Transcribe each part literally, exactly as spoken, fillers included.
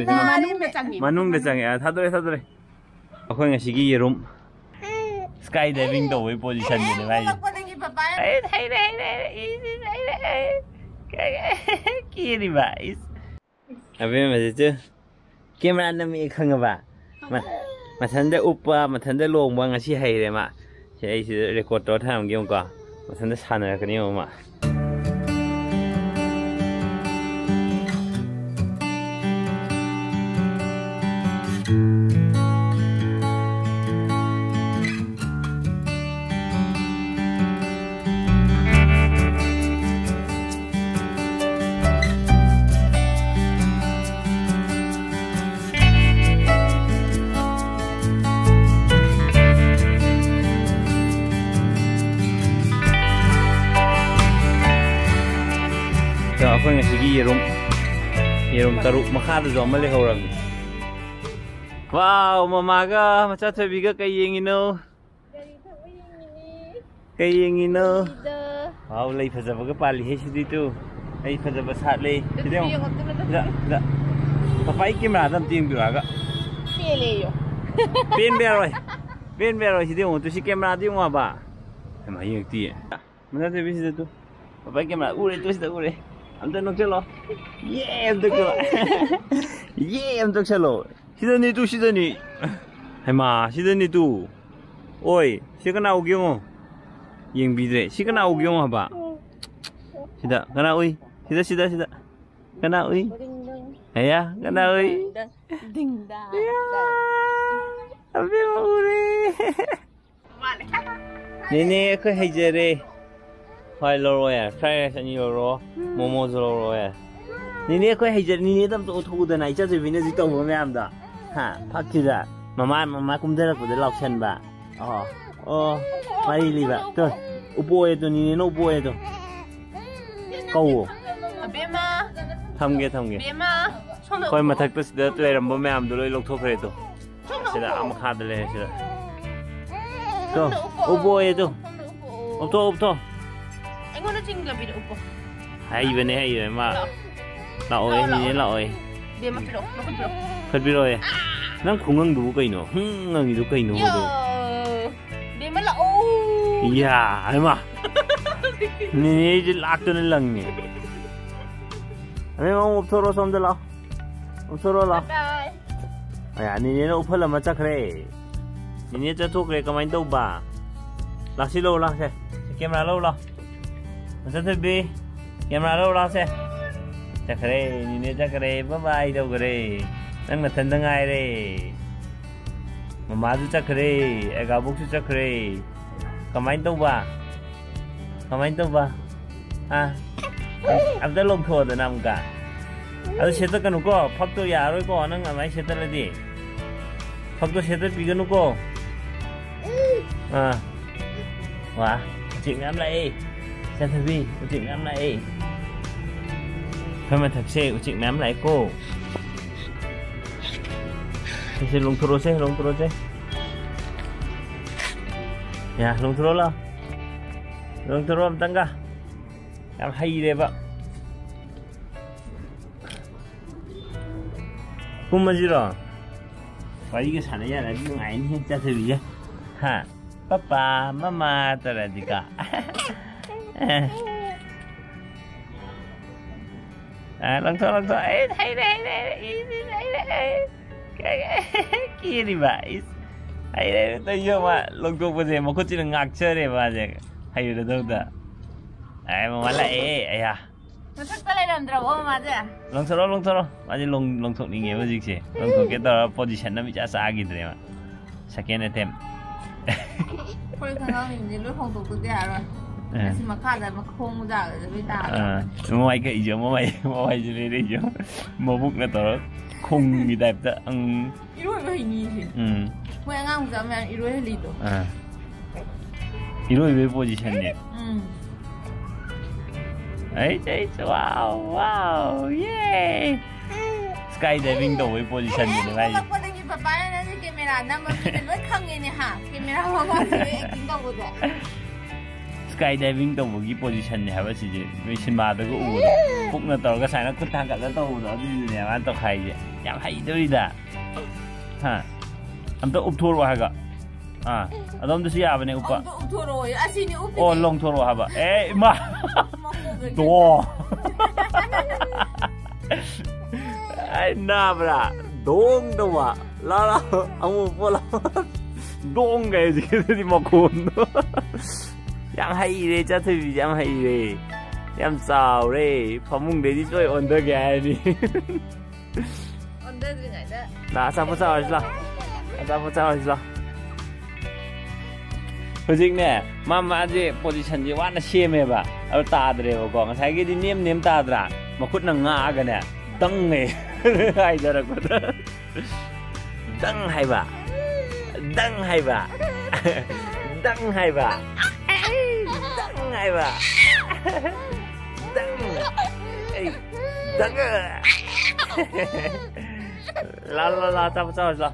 ꯃꯅꯨꯡꯗ ꯆꯪꯉꯤ꯫ ꯃꯅꯨꯡꯗ ꯆꯪꯉꯦ꯫ ꯑꯥ, ꯊꯥꯗꯣꯔꯦ, ꯊꯥꯗꯣꯔꯦ꯫ ꯑꯩꯈꯣꯏ ꯉꯁꯤꯒꯤ ꯌꯦꯔꯨꯝ sky diving ꯇꯧꯕꯒꯤ positionꯗꯨꯅꯦ ꯍꯥꯏꯁꯦ꯫ ꯊꯣꯛꯂꯛꯄꯗꯒꯤ ꯄꯄꯥ ꯑꯩ ꯍꯩꯔꯦ, ꯍꯩꯔꯦ, ꯍꯩꯔꯦ, ꯏꯁ, ꯏꯁ, ꯍꯩꯔꯦ, ꯍꯩꯔꯦ꯫ ꯀꯦꯔꯤꯕ, ꯏꯁ꯫ ꯑꯕꯦꯝꯃꯁꯤꯁꯨ camera ꯅꯝꯃꯛꯑꯦ ꯈꯪꯉꯕ? ꯃ-, ꯃꯊꯟꯗ ꯎꯞꯄ, ꯃꯊꯟꯗ ꯂꯣꯡꯕ ꯉꯁꯤ ꯍꯩꯔꯦ ꯃꯥ꯫ ꯁꯤ ꯑꯩ ꯁꯤꯗ record ꯇꯧꯔ ꯊꯝꯒꯦ ꯌꯦꯡꯉꯨꯀꯣ꯫ ꯃꯊꯟꯇ ꯁꯥꯟꯅꯔꯛꯀꯅꯤ ꯌꯦꯡꯉꯣ ꯃꯥ꯫ ꯑꯗꯣ ꯑꯩꯈꯣꯏ ꯉꯁꯤꯒꯤ ꯌꯦꯔꯨꯝ, ꯌꯦꯔꯨꯝ ꯇꯔꯨꯛ, ꯃꯈꯥꯗꯁꯨ ꯑꯃ ꯂꯩꯍꯧꯔꯝꯅꯤ꯫ ꯋꯥꯎ, ꯃꯃꯥꯒ ꯃꯆꯥ ꯊꯣꯏꯕꯤꯒ ꯀꯩ ꯌꯦꯡꯉꯤꯅꯣ? ꯒꯥꯔꯤ ꯊꯧꯕ ꯌꯦꯡꯉꯤꯅꯤ꯫ ꯀꯩ ꯌꯦꯡꯉꯤꯅꯣ? ꯒꯥꯔꯤꯗ꯫ ꯋꯥꯎ, ꯂꯩ ꯐꯖꯕꯒ ꯄꯥꯜꯂꯤꯍꯦ ꯁꯤꯗꯤ ꯇꯨ꯫ ꯂꯩ ꯐꯖꯕ ꯁꯥꯠꯂꯦ꯫ ꯁꯤꯗ ꯌꯦꯡꯉꯣ꯫ ꯌꯦꯡꯉꯣ, ꯇꯨ, ꯇꯨ, ꯁꯤꯗ, ꯇꯨ꯫ ꯁꯤꯗ꯫ ꯄꯄꯥꯒꯤ cameraꯗ ꯑꯝꯇ ꯌꯦꯡꯕꯤꯔꯛꯑꯒ꯫ ꯄꯦꯜꯂꯦꯌꯣ꯫ ꯄꯦꯟꯕ ꯌꯥꯔꯣꯏ꯫ ꯄꯦꯟꯕ ꯌꯥꯔꯣꯏ꯫ ꯁꯤꯗ ꯌꯦꯡꯉꯣ ꯇꯨ, ꯁꯤ cameraꯗ ꯌꯦꯡꯉꯣ ꯍꯥꯏꯕ꯫ ꯍꯩꯃꯥ, ꯌꯦꯡꯉꯛꯇꯤꯌꯦ꯫ ꯃꯊꯛꯇ ꯇꯨ ꯁꯤꯗ ꯇꯨ꯫ ꯄꯄꯥꯒꯤ camera ꯎꯔꯦ ꯇꯨ, ꯁꯤꯗ ꯎꯔꯦ꯫ ꯑꯝꯇ ꯅꯣꯛꯁꯜꯂꯣ꯫ ꯌꯦ ꯑꯝꯇ ꯅꯣꯛꯁꯜꯂꯣ꯫ ꯌꯦ ꯑꯝꯇ ꯅꯣꯛꯁꯜꯂꯣ꯫ ꯁꯤꯗꯅꯤ ꯇꯨ, ꯁꯤꯗꯅꯤ꯫ ꯍꯩꯃꯥ, ꯁꯤꯗꯅꯤ ꯇꯨ꯫ ꯑꯣꯏ, ꯁꯤ ꯀꯅꯥ ꯎꯒꯦ ꯌꯦꯡꯉꯣ꯫ ꯌꯦꯡꯕꯤꯗ꯭ꯔꯦ꯫ ꯁꯤ ꯀꯅꯥ ꯎꯒꯦ ꯌꯦꯡꯉꯣ ꯍꯥꯏꯕ꯫ ꯁꯤꯗ ꯀꯅꯥ ꯎꯏ? ꯁꯤꯗ, ꯁꯤꯗ, ꯁꯤꯗ꯫ ꯀꯅꯥ ꯎꯏ? ꯗꯤꯡ ꯗꯣꯡ꯫ ꯑꯌꯥ, ꯀꯅꯥ ꯎꯏ? ꯗꯤꯡ ꯗꯥꯡ꯫ ꯑꯌꯥ, ꯑꯕꯦꯝꯃ ꯎꯔꯦ꯫ ꯅꯦꯅꯦ, ꯑꯩꯈꯣꯏ ꯍꯩꯖꯔꯦ꯫ ꯍꯣꯏ, ꯂꯧꯔꯣ ꯌꯥꯔꯦ꯫ Fried rice ꯑꯅꯤ ꯂꯧꯔꯣ, momoꯁꯨ ꯂꯧꯔꯣ ꯌꯥꯔꯦ꯫ ꯅꯦꯅꯦ, ꯑꯩꯈꯣꯏ ꯍꯩꯖꯔꯦ꯫ ꯅꯦꯅꯦꯗ ꯑꯝꯇ ꯎꯠꯊꯣꯛꯎꯗꯅ, ꯏꯆꯥꯊꯣꯏꯕꯤꯅ ꯍꯧꯖꯤꯛ ꯇꯧꯕ ꯃꯌꯥꯝꯗꯣ꯫ ꯍꯥ? ꯐꯛꯁꯤꯗ꯫ ꯃꯃꯥ, ꯃꯃꯥ ꯀꯨꯝꯊꯔꯛꯄꯗ ꯂꯥꯎꯁꯟꯕ꯫ ꯑꯣ꯫ ꯑꯣ꯫ ꯃꯔꯤ ꯂꯤꯕ꯫ ꯇꯨ, ꯎꯞꯄꯣꯛꯑꯣꯌꯦ ꯇꯨ, ꯅꯦꯅꯦꯅ ꯎꯞꯄꯣꯛꯑꯣꯌꯦ ꯇꯨ꯫ ꯀꯧꯋꯣ꯫ ꯑꯕꯦꯝꯃ꯫ ꯊꯝꯒꯦ, ꯊꯝꯒꯦ꯫ ꯑꯕꯦꯝꯃ꯫ ꯁꯣꯝꯗ ꯑꯩꯈꯣꯏ ꯎꯞꯄꯣ꯫ ꯃꯊꯛꯇ ꯁꯤꯗ ꯂꯩꯔꯝꯕ ꯃꯌꯥꯝꯗꯣ ꯂꯣꯏ ꯂꯧꯊꯣꯛꯈ꯭ꯔꯦ ꯇꯨ꯫ ꯁꯣꯝꯗ ꯁꯤꯗ ꯎꯞꯄꯣ꯫ ꯑꯥ ꯃꯈꯥꯗ ꯂꯩꯔꯦ ꯁꯤꯗ꯫ ꯇꯣ, ꯁꯣꯝꯗ ꯎꯞꯄꯣ꯫ ꯎꯞꯄꯣꯌꯦ ꯇꯨ꯫ ꯁꯣꯝꯗ ꯎꯞꯄꯣ꯫ ꯎꯞꯊꯣꯛ, ꯎꯞꯊꯣꯛ꯫ ꯑꯩꯉꯣꯟꯗ ꯆꯤꯡꯗꯕꯤꯗ ꯎꯞꯄꯣ꯫ ꯍꯩꯕꯅꯦ, ꯍꯩꯕꯅꯦ ꯃꯥ꯫ ꯂꯥꯛꯑꯣ꯫ ꯂꯥꯛꯑꯣꯌꯦ, ꯂꯥꯛꯑꯣ, ꯅꯦꯅꯦ ꯂꯥꯛꯑꯣ꯫ ꯂꯥꯛꯑꯣꯌꯦ꯫ ꯕꯦꯝꯃ ꯄꯤꯔꯛꯑꯣ, ꯃꯈꯨꯠ ꯄꯤꯔꯛꯑꯣ꯫ ꯈꯠꯄꯤꯔꯣꯑꯦ꯫ ꯅꯪ ꯈꯣꯡꯉꯪꯗꯨꯕꯨ ꯀꯩꯅꯣ? ꯍꯨꯝ, ꯉꯪꯉꯤꯗꯨ ꯀꯩꯅꯣ? ꯌꯣ꯫ ꯕꯦꯝꯃ ꯂꯥꯛꯑꯣ꯫ ꯏꯌꯥ, ꯍꯩꯃꯥ꯫ ꯅꯦꯅꯦ ꯑꯩꯁꯦ ꯂꯥꯛꯇꯅ ꯂꯪꯉꯦ꯫ ꯑꯕꯦꯝꯃ, ꯑꯃꯨꯛ ꯑꯣꯞꯊꯣꯔꯛꯑꯣ, ꯁꯣꯝꯗ ꯂꯥꯛꯑꯣ꯫ ꯑꯣꯞꯊꯣꯔꯛꯑꯣ, ꯂꯥꯛꯑꯣ꯫ ꯕꯥꯏ ꯕꯥꯏ꯫ ꯑꯌꯥ, ꯅꯦꯅꯦꯅ ꯎꯐꯜ ꯑꯃ ꯆꯠꯈ꯭ꯔꯦ꯫ ꯅꯦꯅꯦ ꯆꯠꯊꯣꯛꯈ꯭ꯔꯦ, ꯀꯃꯥꯏꯅ ꯇꯧꯕ? ꯂꯥꯛꯁꯤ, ꯂꯧ ꯂꯥꯛꯁꯦ꯫ ꯀꯦꯃꯦꯔꯥ ꯂꯧ ꯂꯥꯛꯑꯣ꯫ ꯃꯆꯟꯊꯣꯏꯕꯤ, ꯀꯦꯃꯦꯔꯥ ꯂꯧ ꯂꯥꯛꯁꯦ꯫ ꯆꯠꯈ꯭ꯔꯦ, ꯅꯦꯅꯦ ꯆꯠꯈ꯭ꯔꯦ, ꯕꯥꯏ ꯕꯥꯏ ꯇꯧꯈ꯭ꯔꯦ꯫ ꯅꯪ ꯅꯊꯟꯗ ꯉꯥꯏꯔꯦ꯫ ꯃꯃꯥꯁꯨ ꯆꯠꯈ꯭ꯔꯦ, ꯑꯦꯒꯥꯕꯣꯛꯁꯨ ꯆꯠꯈ꯭ꯔꯦ꯫ ꯀꯃꯥꯏꯅ ꯇꯧꯕ? ꯀꯃꯥꯏꯅ ꯇꯧꯕ? ꯍꯥ? ꯑꯝꯇ ꯂꯧꯊꯣꯛꯑꯣꯗꯅ ꯑꯃꯨꯛꯀ꯫ ꯑꯗꯨ ꯁꯦꯠꯇꯠꯀꯅꯨꯀꯣ, ꯐꯛꯇꯣ ꯌꯥꯔꯣꯏꯀꯣ, ꯅꯪ ꯑꯗꯨꯃꯥꯏꯅ ꯁꯦꯠꯇꯠꯂꯗꯤ꯫ ꯐꯛꯇꯣ ꯁꯦꯠꯇꯠꯄꯤꯒꯅꯨꯀꯣ꯫ ꯑꯥ꯫ ꯋꯥ, ꯎꯆꯦꯛ ꯃꯌꯥꯝ ꯂꯥꯛꯑꯦ꯫ ꯆꯟꯊꯕꯤ, ꯎꯆꯦꯛ ꯃꯌꯥꯝ ꯂꯥꯛꯑꯦ꯫ ꯑꯩꯈꯣꯏ ꯃꯊꯛꯁꯦ ꯎꯆꯦꯛ ꯃꯌꯥꯝ ꯂꯥꯛꯑꯦꯀꯣ꯫ ꯁꯤꯁꯦ ꯂꯣꯡꯊꯣꯔꯛꯑꯣꯁꯦ, ꯂꯣꯡꯊꯣꯔꯛꯑꯣꯁꯦ꯫ ꯌꯥ, ꯂꯣꯡꯊꯣꯔꯛꯑꯣ ꯂꯥꯎ꯫ ꯂꯣꯡꯊꯣꯔꯛꯑꯣ ꯑꯝꯇꯪꯒ꯫ ꯌꯥꯝ ꯍꯩꯔꯦꯕ꯫ ꯀꯨꯝꯃꯁꯤꯔꯣ? ꯋꯥꯔꯤꯒ ꯁꯥꯟꯅ ꯌꯥꯔꯗꯤ ꯅꯨꯡꯉꯥꯏꯅꯤ ꯆꯠꯊꯕꯤꯁꯦ꯫ ꯍꯥ? ꯄꯄꯥ, ꯃꯃꯥ ꯇꯧꯔꯗꯤꯀꯣ꯫ ꯑ, ꯂꯪꯊꯣꯛ, ꯂꯪꯊꯣꯛ꯫ ꯑꯩ ꯍꯩꯔꯦ, ꯍꯩꯔꯦ, ꯍꯩꯔꯦ, ꯏꯁ, ꯏꯁ, ꯍꯩꯔꯦ, ꯍꯩꯔꯦ꯫ ꯀꯦꯔꯤꯕ, ꯏꯁ꯫ ꯍꯩꯔꯦ, ꯍꯩꯔꯦ ꯇꯧꯏꯁꯦ ꯃꯥ ꯂꯪꯊꯣꯛꯄꯁꯦ ꯃꯈꯨꯠꯁꯤꯅ ꯉꯥꯛꯆꯔꯦ ꯃꯥꯁꯦ꯫ ꯍꯩꯔꯗꯧꯗ꯫ ꯑꯩ ꯃꯃꯥ ꯂꯥꯛꯑꯦ, ꯑꯌꯥ꯫ ꯃꯊꯛꯇ ꯂꯩꯔꯝꯗ꯭ꯔꯕꯣ ꯃꯥꯁꯦ? ꯂꯪꯊꯣꯔꯛꯑꯣ, ꯂꯪꯊꯣꯔꯛꯑꯣ꯫ ꯃꯥꯁꯦ ꯂꯣꯡ-, ꯂꯣꯡꯊꯣꯛꯅꯤꯡꯉꯦꯕ ꯍꯧꯖꯤꯛꯁꯦ꯫ ꯂꯪꯊꯣꯛꯀꯦ ꯇꯧꯔ position ꯑꯃ ꯏꯆꯥ ꯆꯥꯈꯤꯗ꯭ꯔꯦ ꯃꯥ꯫ Second attempt꯫ ꯑꯩꯈꯣꯏ ꯈꯪꯉꯥꯡꯁꯤꯡꯁꯦ ꯂꯣꯏ ꯍꯣꯡꯗꯣꯛꯇꯗꯤ ꯌꯥꯔꯣꯏ꯫ ꯑ꯫ ꯑꯁꯤ ꯃꯈꯥꯗ ꯃꯈꯣꯡ ꯖꯥꯒꯗ ꯂꯣꯏ ꯇꯥꯔꯦ꯫ ꯑ, ꯃꯃꯥꯏ ꯀꯛꯏꯁꯦ, ꯃꯃꯥꯏ, ꯃꯃꯥꯏꯁꯦ ꯂꯩꯔꯛꯏꯁꯦ꯫ ꯃꯕꯨꯛꯅ ꯇꯧꯔ ꯈꯣꯡꯒꯤ type ꯇ꯫ ꯑꯪ꯫ ꯏꯔꯣꯏꯕ ꯍꯩꯅꯤꯁꯦ꯫ ꯎꯝ꯫ ꯃꯣꯏ ꯑꯉꯥꯡ ꯃꯆꯥ ꯃꯌꯥꯝ ꯏꯔꯣꯏꯍꯜꯂꯤꯗꯣ꯫ ꯑꯥ꯫ ꯏꯔꯣꯏꯕꯒꯤ position ꯅꯦ꯫ ꯎꯝ꯫ ꯑꯩ, ꯑꯩ, wow, wow, yay! Sky diving ꯇꯧꯕꯒꯤ position ꯅꯤꯅꯦ ꯃꯥꯏꯁꯦ꯫ ꯊꯣꯛꯂꯛꯄꯗꯒꯤ ꯄꯄꯥꯅ ꯅꯪꯁꯦ camera ꯅꯝꯕ ꯃꯤꯅ ꯂꯣꯏ ꯈꯪꯉꯦꯅꯦ ꯍꯥ? Camera ꯃꯃꯥꯡꯁꯤꯗ acting ꯇꯧꯕꯗꯣ꯫ Sky diving ꯇꯧꯕꯒꯤ position ꯅꯦ ꯍꯥꯏꯕ ꯁꯤꯁꯦ, ꯅꯣꯏ ꯁꯤꯅꯦꯃꯥꯗꯒ ꯎꯕꯗꯣ꯫ ꯄꯨꯛꯅ ꯇꯧꯔꯒ ꯁꯨꯃꯥꯏꯅ ꯈꯨꯠ ꯊꯥꯡꯒꯠꯂ ꯇꯧꯕꯗꯣ, ꯑꯗꯨꯗꯨꯅꯦ ꯃꯥꯅ ꯇꯧꯈꯥꯏꯁꯦ꯫ ꯌꯥꯝ ꯍꯩꯗꯧꯔꯤꯗ꯫ ꯍꯥ? ꯑꯝꯇ ꯎꯞꯊꯣꯔꯛꯑꯣ ꯍꯥꯏꯒ꯫ ꯑꯥ, ꯑꯗꯣꯝꯗꯁꯨ ꯌꯥꯕꯅꯦ ꯎꯞꯄ꯫ ꯑꯝꯇ ꯎꯞꯊꯣꯔꯛꯑꯣ꯫ ꯑꯁꯤꯅꯤ ꯎꯞꯄꯤꯅꯦ꯫ ꯑꯣ, ꯂꯣꯡꯊꯣꯔꯛꯑꯣ ꯍꯥꯏꯕ꯫ ꯑꯦ, ꯏꯃꯥ! ꯃꯀꯣꯛꯇ ꯗꯣ! ꯑꯩ ꯅꯥꯕ꯭ꯔꯥ? ꯗꯣꯡ ꯇꯧꯕ꯫ ꯂꯥ, ꯂꯥ, ꯑꯃꯨꯛ ꯎꯞꯄꯣ ꯂꯥ꯫ ꯗꯣꯡ ꯀꯥꯏ ꯍꯧꯖꯤꯛꯀꯤꯗꯨꯗꯤ ꯃꯈꯣꯟꯗꯣ꯫ ꯌꯥꯝ ꯍꯩꯔꯦ, ꯆꯥꯊꯣꯏꯕꯤꯁꯦ ꯌꯥꯝ ꯍꯩꯔꯦ꯫ ꯌꯥꯝ ꯆꯥꯎꯔꯦ꯫ ꯐꯃꯨꯡꯗꯩꯗꯤ ꯁꯣꯏ ꯑꯣꯟꯊꯒꯦ ꯍꯥꯏꯔꯅꯤ꯫ ꯑꯣꯟꯊꯗ꯭ꯔꯤꯉꯩꯗ꯫ ꯂꯥ, ꯑꯆꯥꯄꯣꯠ ꯆꯥꯎꯔꯁꯤ ꯂꯥ꯫ ꯑꯆꯥꯄꯣꯠ ꯆꯥꯎꯔꯁꯤ ꯂꯥ꯫ ꯍꯧꯖꯤꯛꯅꯦ, ꯃꯥ, ꯃꯥꯁꯦ position ꯁꯦ ꯋꯥꯅ ꯁꯦꯝꯃꯦꯕ꯫ ꯑꯗꯨ ꯇꯥꯗ꯭ꯔꯦꯕꯀꯣ꯫ ꯉꯁꯥꯏꯒꯤꯗꯤ ꯅꯦꯝ ꯅꯦꯝ ꯇꯥꯗ꯭ꯔꯥ? ꯃꯈꯨꯠꯅ ꯉꯥꯛꯑꯒꯅꯦ, ꯗꯪꯉꯦ꯫ ꯍꯥꯏꯊꯔꯛꯄꯗ꯫ ꯗꯪ ꯍꯥꯏꯕ꯫ ꯗꯪ ꯍꯥꯏꯕ꯫ ꯗꯪ ꯍꯥꯏꯕ꯫ ꯗꯪ ꯍꯥꯏꯕ꯫ ꯗꯪ꯫ ꯑꯩ ꯗꯪ꯫ ꯂꯥ, ꯂꯥ, ꯂꯥ, ꯆꯥꯄꯣꯠ ꯆꯥꯔꯨꯁꯤ ꯂꯥ꯫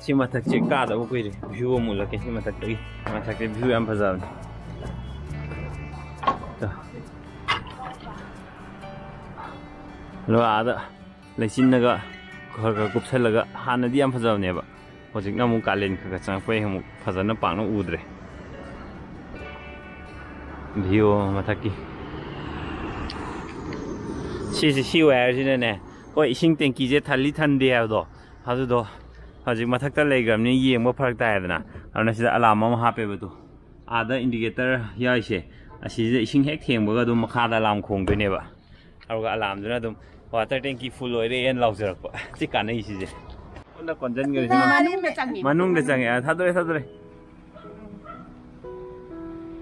ꯁꯤ ꯃꯊꯛꯁꯦ ꯀꯥꯗꯕ ꯀꯨꯏꯔꯦ꯫ View ꯑꯃ ꯎꯠꯂꯛꯀꯦ ꯁꯤ ꯃꯊꯛꯇꯒꯤ꯫ ꯃꯊꯛꯇ view ꯌꯥꯝ ꯐꯖꯕꯅꯦ꯫ ꯇꯣ꯫ ꯂꯣ ꯑꯥꯗ ꯂꯩꯆꯤꯟꯅꯒ ꯈꯔ ꯈꯔ ꯀꯨꯞꯁꯜꯂꯒ, ꯍꯥꯟꯅꯗꯤ ꯌꯥꯝ ꯐꯖꯕꯅꯦꯕ, ꯍꯧꯖꯤꯛꯅ ꯑꯃꯨꯛ ꯀꯥꯂꯦꯟ ꯈꯔ ꯈꯔ ꯆꯪꯉꯛꯄꯩ ꯑꯃꯨꯛ ꯐꯖꯅ ꯄꯥꯛꯅ ꯎꯗ꯭ꯔꯦ꯫ View ꯃꯊꯛꯀꯤ ꯁꯤꯁꯦ, ꯁꯤ wire ꯁꯤꯅꯅꯦ, ꯍꯣꯏ, ꯏꯁꯤꯡ tank ꯁꯦ ꯊꯜꯂꯤ ꯊꯟꯗꯦ ꯍꯥꯏꯕꯗꯣ, ꯑꯗꯨꯗꯣ ꯍꯧꯖꯤꯛ ꯃꯊꯛꯇ ꯂꯩꯈ꯭ꯔꯕꯅꯤꯅ ꯌꯦꯡꯕ ꯐꯔꯛ ꯇꯥꯏꯗꯅ꯫ ꯑꯗꯨꯅ ꯁꯤꯗ alarm ꯑꯃ ꯍꯥꯞꯄꯦꯕ꯫ ꯑꯗꯣ ꯑꯥꯗ indicator ꯌꯥꯎꯔꯤꯁꯦ, ꯑꯁꯤꯁꯦ ꯏꯁꯤꯡ ꯍꯦꯛ ꯊꯦꯡꯕꯒ ꯑꯗꯨꯝ ꯃꯈꯥꯗ alarm ꯈꯣꯡꯗꯣꯏꯅꯦꯕ꯫ ꯑꯗꯨꯒ alarm ꯗꯨꯅ ꯑꯗꯨꯝ "Water tank full ꯑꯣꯏꯔꯦ" ꯍꯥꯏꯅ ꯂꯥꯎꯖꯔꯛꯄ꯫ ꯁꯤ ꯀꯥꯟꯅꯩ ꯁꯤꯁꯦ꯫ ꯁꯣꯝꯗ ꯀꯣꯟꯁꯤꯟꯈ꯭ꯔꯦ ꯁꯤꯃ꯫ ꯃꯅꯨꯡꯗ ꯆꯪꯉꯤ꯫ ꯃꯅꯨꯡꯗ ꯆꯪꯉꯦ꯫ ꯑꯥ, ꯊꯥꯗꯣꯔꯦ, ꯊꯥꯗꯣꯔꯦ꯫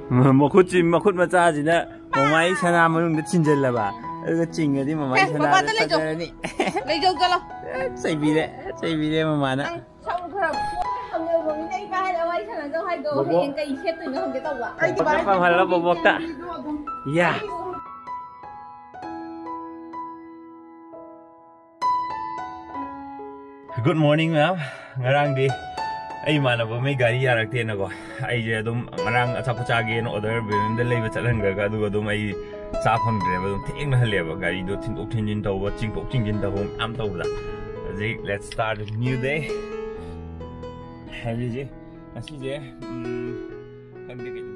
ꯃ-, ꯃꯈꯨꯠꯁꯤ, ꯃꯈꯨꯠ ꯃꯆꯥꯁꯤꯅ ꯃꯃꯥꯏ ꯁꯅꯥ ꯃꯅꯨꯡꯗ ꯊꯤꯟꯖꯜꯂꯕ꯫ ꯑꯗꯨꯒ ꯆꯤꯡꯉꯗꯤ ꯃꯃꯥꯏ ꯍꯦ, ꯁꯅꯥꯗ ꯃꯄꯥꯟꯗ ꯂꯩꯖꯧ꯫ ꯆꯠꯆꯔꯅꯤ꯫ ꯂꯩꯖꯧ ꯆꯠꯂꯣ꯫ ꯑꯦ, ꯆꯩꯕꯤꯔꯦ, ꯆꯩꯕꯤꯔꯦ ꯃꯃꯥꯅ꯫ ꯅꯪ ꯁꯝ ꯈꯔ ꯍꯪꯉꯧꯕ ꯃꯤꯅ ꯑꯩ ꯀꯥ ꯍꯦꯟꯅ ꯋꯥꯔꯤ ꯁꯥꯟꯅꯖꯧ ꯍꯥꯏꯗꯣ꯫ ꯕꯣꯕꯣꯛ꯫ ꯍꯌꯦꯡ ꯀꯩ ꯁꯦꯠꯇꯣꯏꯅꯣ ꯍꯪꯒꯦ ꯇꯧꯕ꯫ ꯑꯩꯗꯤ ꯕꯣꯕꯣꯛꯇ ꯐꯪꯍꯜꯂꯣ, ꯕꯣꯕꯣꯛꯇ꯫ ꯌꯥ꯫ Good morning, ma'am. ꯉꯔꯥꯡꯗꯤ ꯑꯩ ꯏꯃꯥꯟꯅꯕ ꯑꯃꯒꯤ ꯒꯥꯔꯤ ꯌꯥꯔꯛꯇꯦꯅꯀꯣ, ꯑꯩꯁꯦ ꯑꯗꯨꯝ ꯉꯔꯥꯡ ꯑꯆꯥꯄꯣꯠ ꯆꯥꯒꯦꯅ ꯑꯣꯔꯗꯔ ꯕꯤꯔꯦꯟꯗ ꯂꯩꯕ ꯆꯠꯍꯟꯈ꯭ꯔꯒ, ꯑꯗꯨꯒ ꯑꯗꯨꯝ ꯑꯩ ꯆꯥ ꯐꯪꯗ꯭ꯔꯦꯕ꯫ ꯑꯗꯨꯝ ꯊꯦꯡꯅ ꯍꯜꯂꯦꯕ, ꯒꯥꯔꯤꯗꯣ ꯊꯤꯟꯗꯣꯛ ꯊꯤꯟꯖꯤꯟ ꯇꯧꯕ, ꯆꯤꯡꯊꯣꯛ ꯆꯤꯡꯁꯤꯟ ꯇꯧꯕ ꯃꯌꯥꯝ ꯇꯧꯕꯗ꯫ ꯍꯧꯖꯤꯛ let's start a new day꯫ ꯍꯧꯖꯤꯛꯁꯦ, ꯉꯁꯤꯁꯦ, ꯎꯝ, ꯈꯪꯗꯦ ꯀꯩꯅꯣ꯫